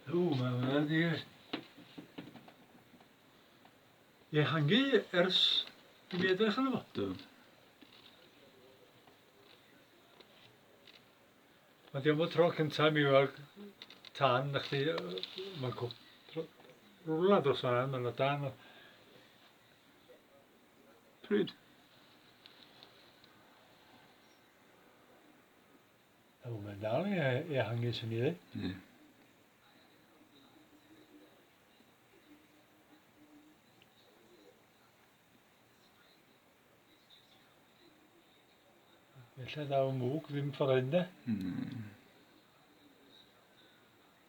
O, mae hwnna wedi ehangu ers i mi edrych arno fo. Do. Mae diolch y tro cyntaf mi weld tân na chdi, mae'n rwla dros fan'na, mae yna dân. Pryd? O, mae'n dal i ehangu, swn i ddweud. Ie. Ella ddaw mwg ddim ffordd hyn de. Mm.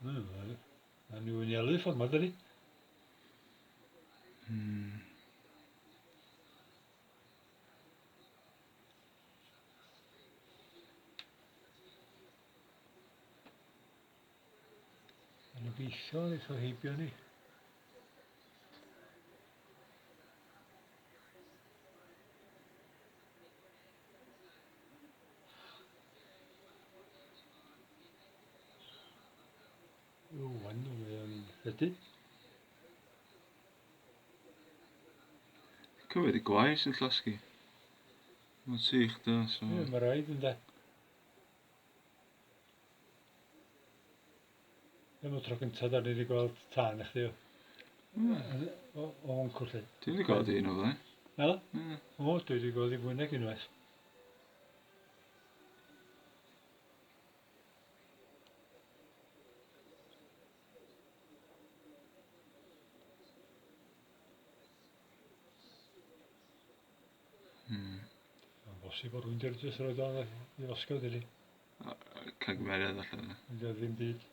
Mae nhw'n yelu ffordd ma dydi. Mae'n obeithio wneith o heibio ni. Wan, mae o'n rhedu. Cymryd y gwair sy'n llosgi. Mae'n sych da, so... Ie, mae rhaid yn de. Ddim y tro cyntaf da ni wedi gweld tân i chdi o. O, o hwncw lle. Dwi wedi gweld un o flaen. Naddo? O, dwi wedi gweld i fwy nag unwaith. Mae'n bosib bod rhywun wedi jyst roed o'n i osgo, dydy. Cymeriad allan. Ond ddim byd.